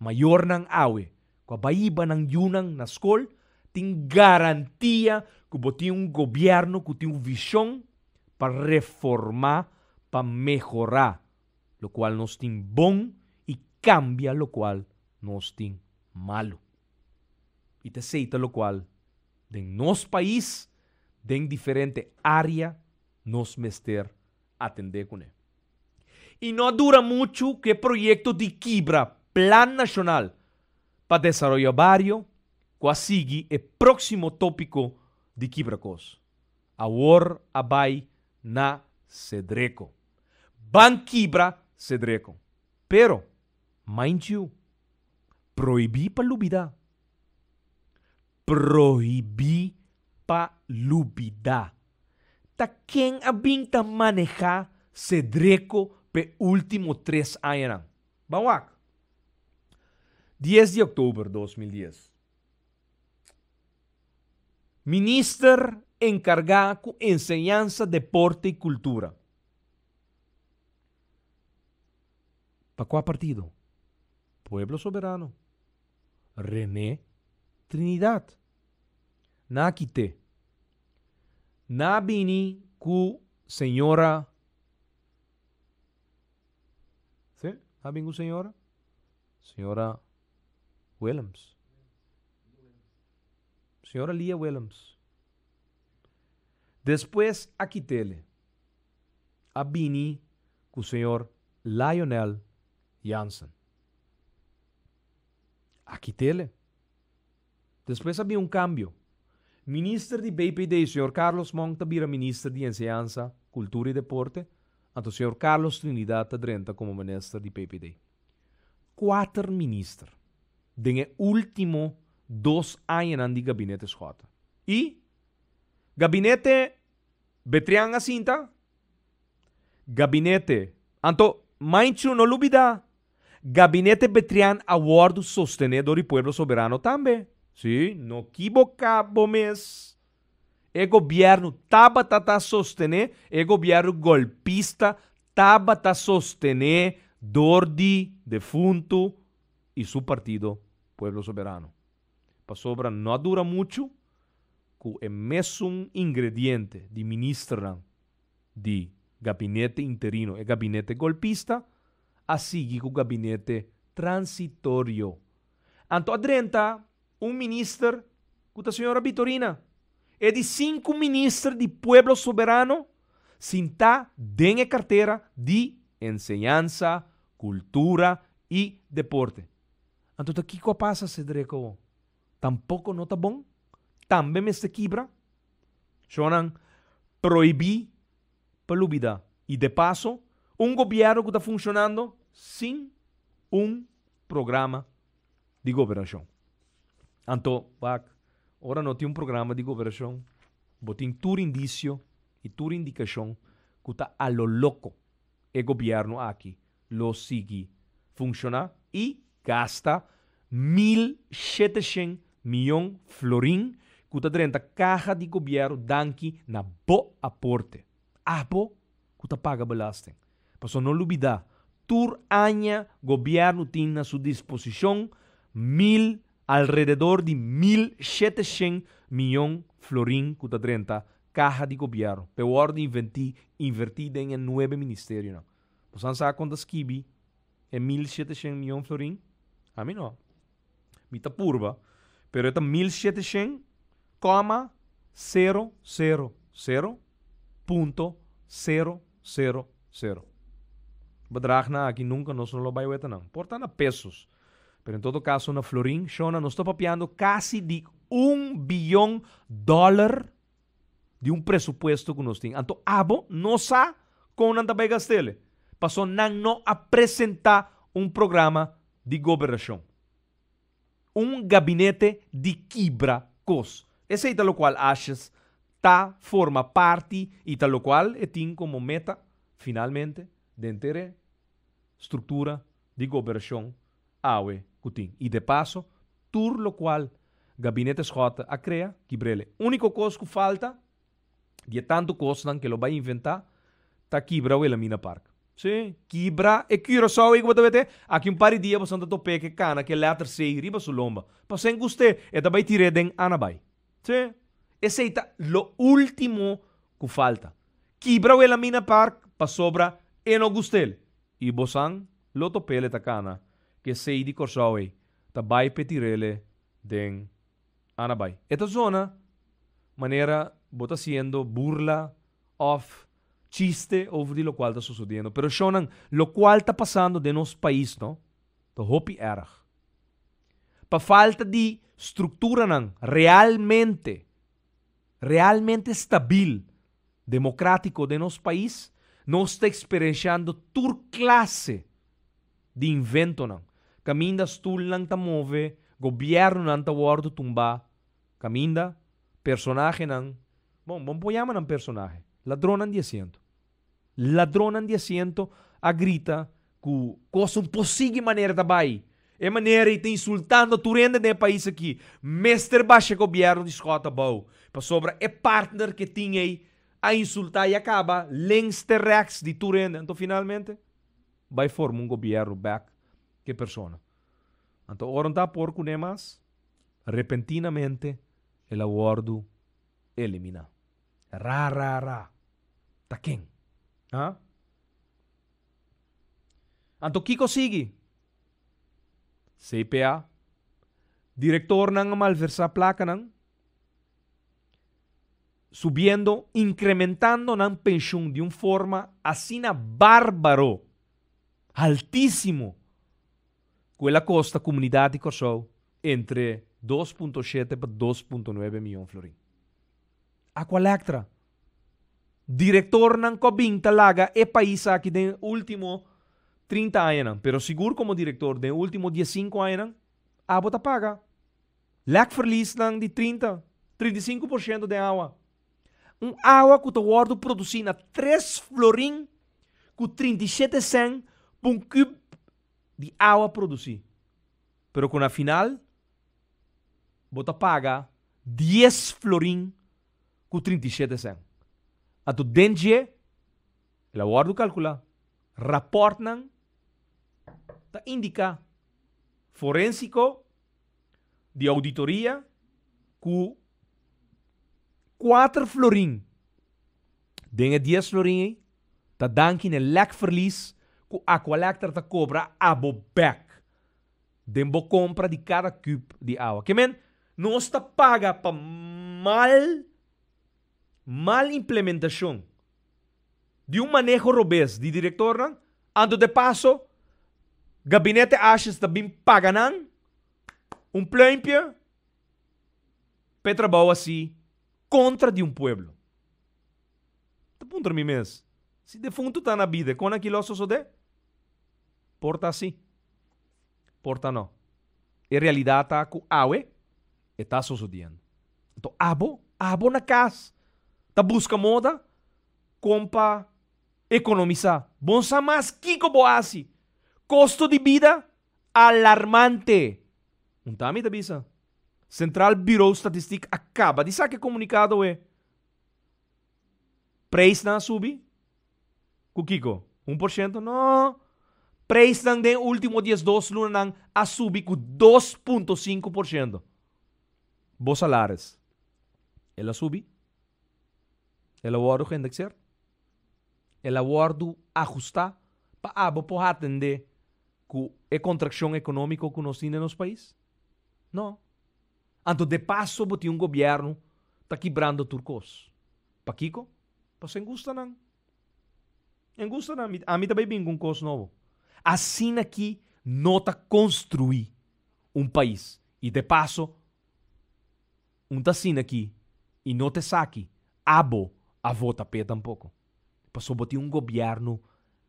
mayornan awe ku a bai hiba nan yunan na skol, tin garantia ku bo tin un gobièrnu ku tin un vishon pa reformá, pa mehorá lokual nos tin bon i kambia lokual nos tin malu. I ta esei ta lokual den nos pais, den diferente área nos mester atendé kuné. I no a dura muchu ku e proyekto di kibra Plan Nashonal pa Desaroyo Bario ku a sigui e próksimo tópiko di kibra kos. Awor a bai na Sedreko. Ban kibra Sedreko. Pero, mind you, prohibí pa lubidá. Prohibí pa lubidá. Ta ken a bin ta manehá Sedreko p'e último tres añanan? Ban wak. Dies di òktober 2010. Minister enkargá ku enseñansa, deporte i kultura. Pa kua partido? Pueblo Soberano. René Trinidad. Na kite. Na bini ku señora. Sí, na bini ku señora. Señora Willems. Señora Lia Willems. Despues a kitele. A bini ku señor Lionel Jansen. A kitele. Despues a bin un kambio. Minister di BPD, señor Carlos Monk ta bira minister di Enseñansa, Kultura i Deporte, anto señor Carlos Trinidad ta drenta komo minister di PPD. Kuater minister den e último dos añanan di Gabinete Schotte. I Gabinete Betrian a sinta? Gabinete. Anto, Mainchu no lubida, Gabinete Betrian a wòrdu sostené dor di Pueblo Soberano tambe. Sí, no kiboká bo mes. E gobièrnu tabata ta sostené, e gobièrnu golpista tabata sostené dor di defuntu i su partido Pueblo Soberano. Pasobra no a dura muchu ku e mesun ingrediente di ministernan di gabinete interino, e gabinete golpista, a sigui ku gabinete transitorio. Anto a drenta un minister ku ta señora Bitorina, e di sinku minister di Pueblo Soberano sintá den e kartera di Enseñansa, Kultura i Deporte. Anto ta kiko a pasa, Cedreco? Tampoko no ta bon? Tambe mester kibra? Shonnan, prohibí pa lubidá. I de paso, un gobièrnu ku ta funshonando sin un programa di gobernashon. Anto, wak, ora no tin un programa di gobernashon, bo tin tur indisio i tur indikashon ku ta a lo loko e gobièrnu aki lo sigui funshoná i gasta 1700 mion florin ku ta drenta kaha di gobièrnu danki na bo aporte. Abo ku ta paga belasting. Pasobra no lubidá, tur aña gobièrnu tin na su disposishon mil alrededor di 1700 mion florin ku ta drenta kaha di gobièrnu p'e wòrdu inventí invertí den e nuebe ministerionan. Bosan sa kon ta skibi e 1700 mion florin? Ami no. Mi ta purba, pero e ta 1700 kòma sero sero sero punto sero sero sero. Bedragnan aki nunka nos no lo bai weta nan. Por ta na pesos, pero en todo kaso na florin, shona, nos ta papiando kasi di un biyon dòler di un presupuesto ku nos tin. Anto abo no sa kon nan ta bai gast'el, paso nan no a presentá un programa di gobernashon. Un gabinete di kibra kos. Esei ta lokual Asjes ta forma parti i ta lokual e tin komo meta finalmente den tere struktura di goberashon awe ku tin. I de paso tur lokual Gabinete Schotte a krea, kibr'el. Úniko kos ku falta di e tantu kosnan ke lo bai inventá ta kibra Wilhelmina Park. Sí, kibra e Curaçao ei ku bo ta wete. Aki un par di dia boso ta top'é ke kana ke lèter C riba su lomba. Pasen gust'é, e ta bai tir'é den Annabaai. Sí, esei ta lo último ku falta. Kibra Wilhelmina Park pasobra e no gust'el. I bosan lo top'el e ta kana ke C di Kòrsou ei ta bai p'e tir'el den Annabaai. E ta zona manera bo ta hasiendo burla òf chiste over di lokual ta sosodiendo. Pero shownan, lokual ta pasando den nos pais no, ta hopi erg. Pa falta di strukturanan realmente, realmente stabil, demokratiko den nos pais, nos ta eksperenshando tur klase di inventonan. Kaminda stulnan ta move, gobièrnunan ta wòrdu tumbá, kaminda personahenan, bon, bo no por yama nan personahe, ladronnan di asiento. Ladronnan di asiento a grita ku kos un por sigui manera ta bai. E manera ei ta insultando tur hende den e pais aki. Mester basha e gobièrnu di Schott abou, pasobra e partner ke tin ei a insultá i a kaba links te rechts di tur hende. Anto finalmente bai forma un gobièrnu bèk ku e persona. Anto ora no ta por kuné mas, repentinamente el a wòrdu eliminá. Ra ra ra. Ta ken? Ha? Anto kiko sigui? CPA, direktornan a malversá plakanan, subiendo, inkrementando nan penshun di un forma asina bárbaro, altísimo, ku el a kosta komunidat di Kòrsou entre 2.7 pa 2.9 mion florin. Aqualectra, direktornan ku a bin ta laga e pais aki den último 30 añanan, pero sigur komo direktor den último 15 añanan, abo ta paga. Lekverliesnan di 30, 35% den awa. Un awa ku ta wòrdu produsí na 3 florin ku 37 sèn pa un kub di awa produsí. Pero ku na final bo ta paga 10 florin ku 37 sèn. Anto den dje el a wòrdu kalkulá. Rapòrtnan ta indiká forénsiko di auditoria ku 4 florin den e 10 florin ei ta danki na e lekverlies ku Aqualectra ta kobra abo bèk den bo kompra di kada kub di awa. Ke men, nos ta paga pa mal mal implementashon di un maneho robes di direktornan, anto de paso gabinete Asjes ta bin paga nan un pluimpje pa e trabou hasi kontra di un pueblo. Ta puntra mi mes, si defuntu ta na bida, kon aki lo a sosodé? Por ta si, por ta no. E realidat ta ku awe e ta sosodiendo. Anto abo, abo na kas ta buska moda kon pa ekonomisá. Bon sa mas kiko bo hasi. Kosto di bida alarmante. Un ta mi ta bisa. Centraal Bureau Statistiek a kaba di saka e komunikado we. Preisnan a subi? Ku kiko? 1%? No. Preisnan den último 12 lunanan a subi ku 2.5%. Bo salaris, el a subi? El a wòrdu geïndexeerd? El a wòrdu ahustá pa abo por atendé ku e kontrakshon ekonómiko ku nos tin den nos pais? No. Anto de paso bo tin un gobièrnu ta kibrando tur kos. Pakiko? Pasobra e gusta nan. E gusta nan. Ami ta bai bin ku un kos nobo. Asina ki no ta konstruí un pais. I de paso un ta asina ki i no ta esaki abo a vota p'e tampoko. Pasobra bo tin un gobièrnu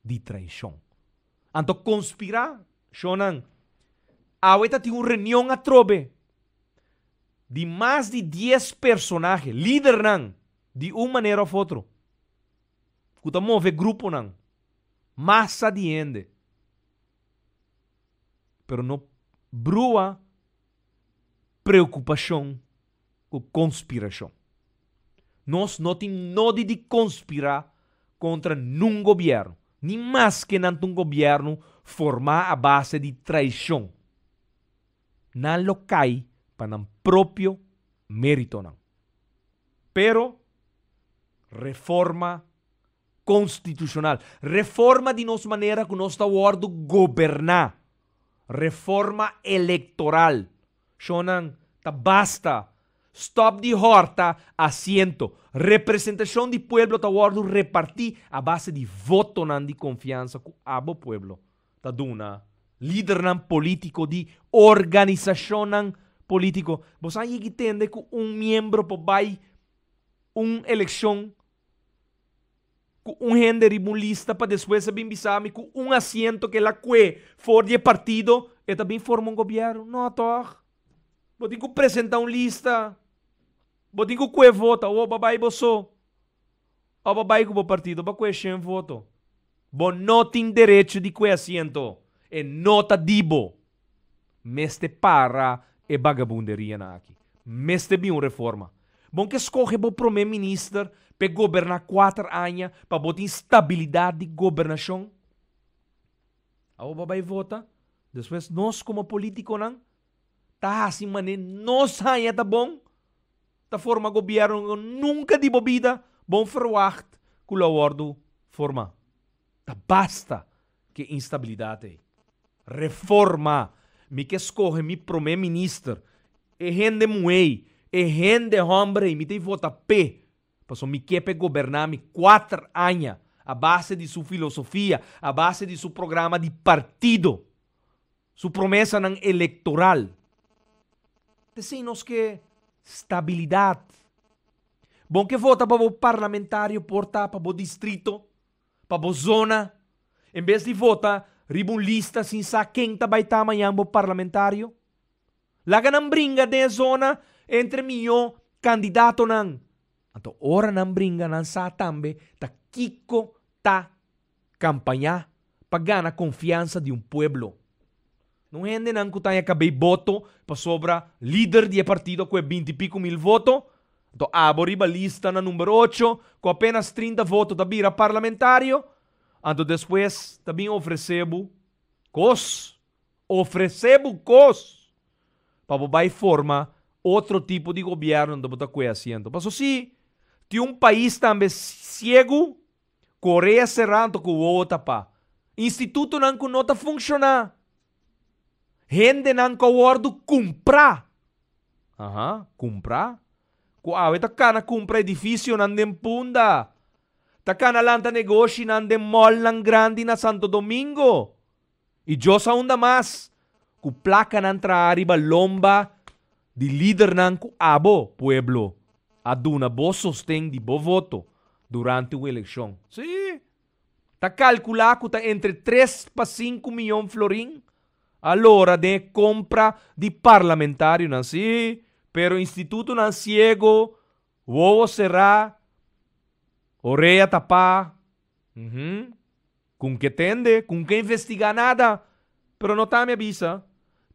di traishon. Anto konspirá, shonnan. Awe ta tin un reunion atrobe di mas di 10 personahe, lidernan di un manera òf otro, ku ta move gruponan, masa di hende. Pero no brua preokupashon ku konspirashon. Nos no tin nodi di konspirá kontra nun gobièrnu, ni maske nan ta un gobièrnu formá a base di traishon. Nan lo kai pa nan propio méritonan. Pero reforma konstitushonal, reforma di nos manera ku nos ta wòrdu goberná, reforma elektoral. Shonnan, ta basta! Stòp di hòrta asiento. Representashon di pueblo ta wòrdu repartí a base di votonan di konfiansa ku abo pueblo ta duna lidernan polítiko di organisashonnan polítiko. Bo sa yegi tende ku un miembro por bai un elekshon ku un hende riba un lista pa despues a bin bisa mi ku un asiento ku el a kue for di e partido e ta bin forma un gobièrnu? No tòg. Bo tin ku presentá un lista. Bo tin ku kue voto. Awor bo a bai bo so òf bo a bai ku bo partido bo a kue shen voto. Bo no tin derecho di kue asiento. E no ta di bo. Mester para e bagabunderianan aki. Mester bin un reforma. Bon ke skohe bo prome minister p'e goberná 4 aña pa bo tin stabilidat di gobernashon. Awor bo a bai vota, despues nos komo politikonan ta hasi manera nos haña ta bon, ta forma gobièrnu ku nunka di bo bida bon ferwagt ku lo a wòrdu formá. Ta basta ku e instabilidat ei. Reforma! Mi ke skohe mi promé minister. E hende muhé, e hende hòmber ei mi ta vota p'e. Pasobra mi ke p'e goberná mi kuater aña a base di su filosofia, a base di su programa di partido, su promesanan elektoral. T'esei nos ke stabilidat. Bon ke vota pa bo parlamentario por ta pa bo distrito, pa bo zona, en bes di vota riba un lista sin sa ken ta bai ta mañan bo parlamentario. Laga nan bringa den e zona entre mihó kandidatonan. Anto ora nan bringa nan sa tambe ta kiko ta kampañá pa gana konfiansa di un pueblo. No hendenan ku ta haña kabei boto pasobra lider di e partido a kohe binti piku mil voto, anto abo riba lista na number ocho ku apenas trinta voto ta bira parlamentario, anto despues ta bin ofresé bo kos. Ofresé bo kos pa bo bai forma otro tipo di gobièrnu unda bo ta kue asiento. Paso si tin un pais tambe siegu, ku orea será anto ku wowo tapá. Institutonan ku no ta funshoná. Hendenan ku a wòrdu kumprá. Aha, kumprá. Ku awe ta kana kumpra edifisionan den Punda. Ta kana lanta negoshinan den mòlnan grandi na Santo Domingo. I Dios a unda mas ku plakanan traha riba lomba di lidernan ku abo, pueblo, a duna bo sosten di bo voto durante un elekshon. Sí! Ta kalkulá ku ta entre tres pa sinku miyon florin a lora den e kompra di parlamentarionan. Sí, pero institutonan siego, wowo será, orea tapá, uhum. Kun ke tende, kun ke investigá nada. Pero no ta mi a bisa.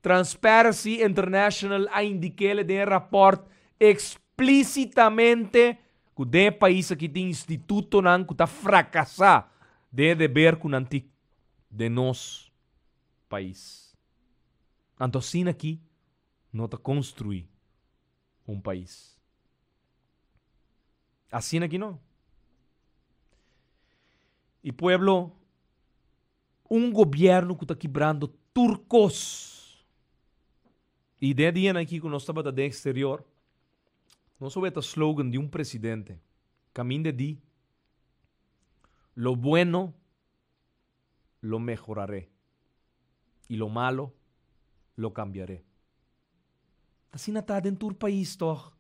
Transparency International a indik'el den e rapòrt eksplísitamente ku den e pais aki tin institutonan ku ta frakasá den e deber ku nan tin den nos pais. Anto asina aki no ta konstruí un pais. Asina ki no. Y pueblo, un gobierno cu ta kibrando tur cos. Y den e dianan aki cu nos tabata den exterior, nos a weta slogan di un presidente, caminda di, Lo bueno lo mejoraré y lo malo lo cambiaré. Asina ta den tur pais tog.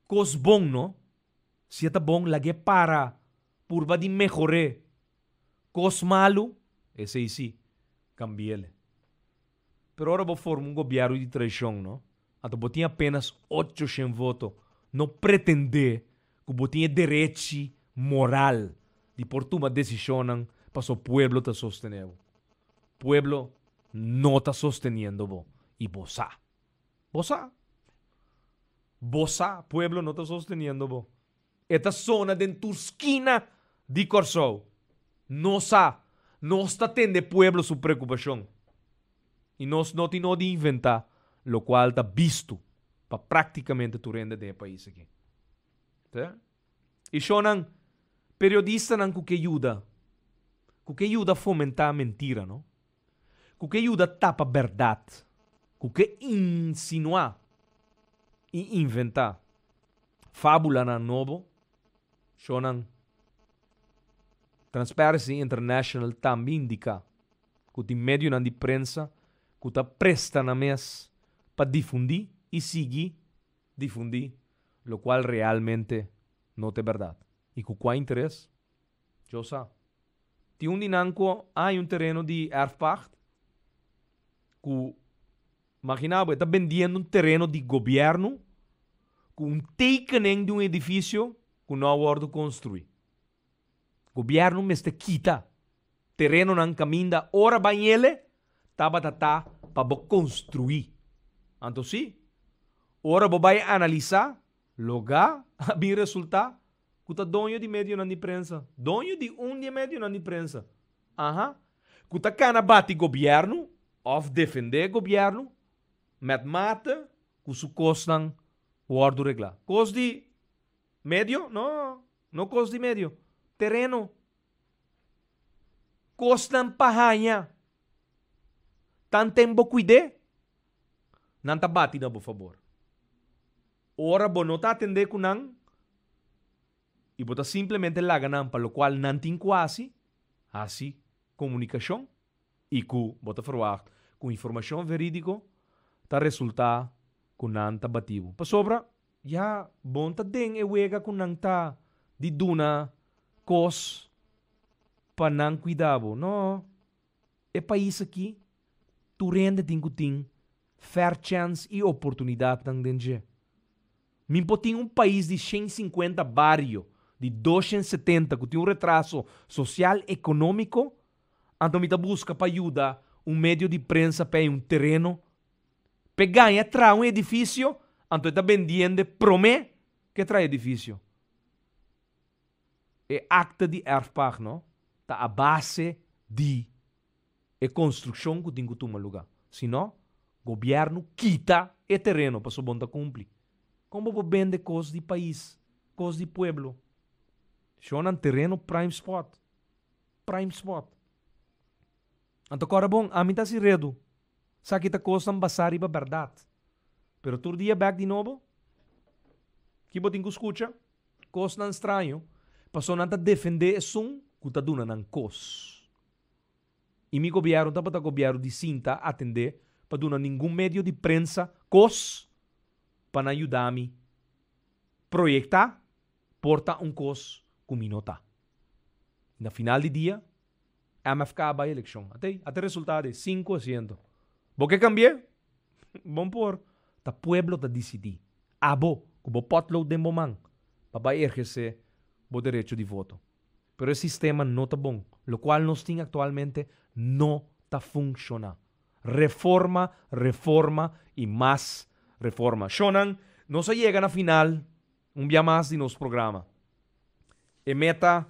Kos bon no. Si e ta bon lag'é para purba di mehor'é. Kos malu, esei si, kambi'el. Pero ora bo forma un gobièrnu di traishon no, anto bo tin apenas ocho shen voto, no pretendé ku bo tin e derechi moral di por tuma desishonnan paso pueblo ta sostené bo. Pueblo no ta sosteniendo bo i bo sa. Bo sa. Bo sa, pueblo no ta sosteniendo bo. E ta sona den tur skina di Kòrsou. Nos sa. Nos ta tende pueblo su preokupashon. I nos no tin no di inventá lokual ta bisto pa práktikamente tur hende den e pais aki. Te? I shonnan, periodistanan ku ke yuda, ku ke yuda fomentá mentira, no? Ku ke yuda tapa bèrdat, ku ke insinuá i inventá fábulanan nobo, shonnan, Transparency International tambe indiká ku tin medionan di prensa ku ta presta nan mes pa difundí i sigui difundí lokual realmente no ta e bèrdat. I ku kua interes? Djo sa. Tin un di nan ku a haña un tereno di erfpacht ku, magina bo, e ta bendiendo un tereno di gobièrnu ku un tekening di un edifisio ku no a wòrdu konstruí. Gobièrnu mester kita terenonan kaminda ora bañ'ele tabata ta pa bo konstruí. Anto sí, ora bo bai analisá, logá a bin resultá ku ta doño di medionan di prensa, doño di un di e medionan di prensa, aha, ku ta kana bati gobièrnu òf defendé gobièrnu mèt mate ku su kosnan wòrdu reglá. Kos di medio? No, no kos di medio. Tereno. Kosnan pa haña. Tanten bo kuid'é, nan ta bati na bo fabor. Ora bo no ta atendé ku nan i bo ta simplemente laga nan pa lokual nan tin ku hasi, hasi komunikashon i ku bo ta ferwagt ku informashon verídiko ta resultá ku nan ta bati bo. Pasobra ya bon ta den e wega ku nan ta di duna kos pa nan kuida bo. No. E pais aki tur hende tin ku tin fair chance i oportunidatnan den dje. Mi por tin un pais di 150 bario di 270 ku tin un retraso sosial ekonómiko, anto mi ta buska pa yuda un medio di prensa pa un tereno p'e gaña traha un edifisio, anto e ta bendiendo promé ku e traha edifisio. E akte di erfpacht no ta a base di e konstrukshon ku tin ku tuma lugá. Si no, gobièrnu kita e tereno pasobra bo no ta kumpli. Kon bo por bende kos di pais, kos di pueblo? Shonnan tereno prime spot, prime spot. Anto kòrda bon, ami ta hasi redu. Sa ki ta kosnan basá riba bèrdat. Pero tur dia bèk di nobo, ki bo tin ku skucha? Kosnan straño, pasobra nan ta defendé esun ku ta duna nan kos. I mi gobièrnu tabata gobièrnu di sinta atendé pa duna ningun medio di prensa kos pa nan yuda mi proyektá por ta un kos ku mi no ta. I na final di dia, MFK a bai elekshon. Atei, ate resultado e sinku asiento. Bo ke kambi'é? Bon por. Ta pueblo ta disidí. Abo, ku bo potlood den bo man, pa bai ehersé bo derecho di voto. Pero e sistema no ta bon. Lokual nos tin aktualmente no ta funshoná. Reforma, reforma i mas reforma. Shonnan, nos a yega na final un bia mas di nos programa. E meta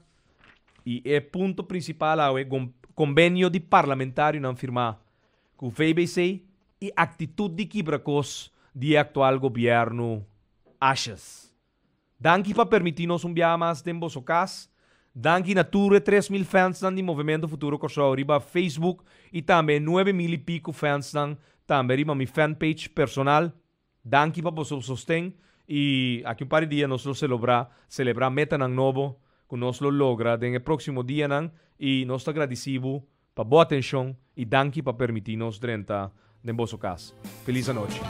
i e punto prinsipal awe, kombenio di parlamentarionan firmá ku VBC i aktitut di kibra kos di e aktual gobièrnu Asjes. Danki pa permití nos un biaha mas den boso kas. Danki na tur e 3000 fansnan di Movementu Futuro Kòrsou riba Facebook i tambe e 9000 i piku fansnan tambe riba mi fanpage personal. Danki pa boso sosten i aki un par di dia nos lo selobra selebrá metanan nobo ku nos lo logra den e próksimo dianan i nos ta gradisí bo pa bo atenshon i danki pa permití nos drenta den boso kas. Felis anochi.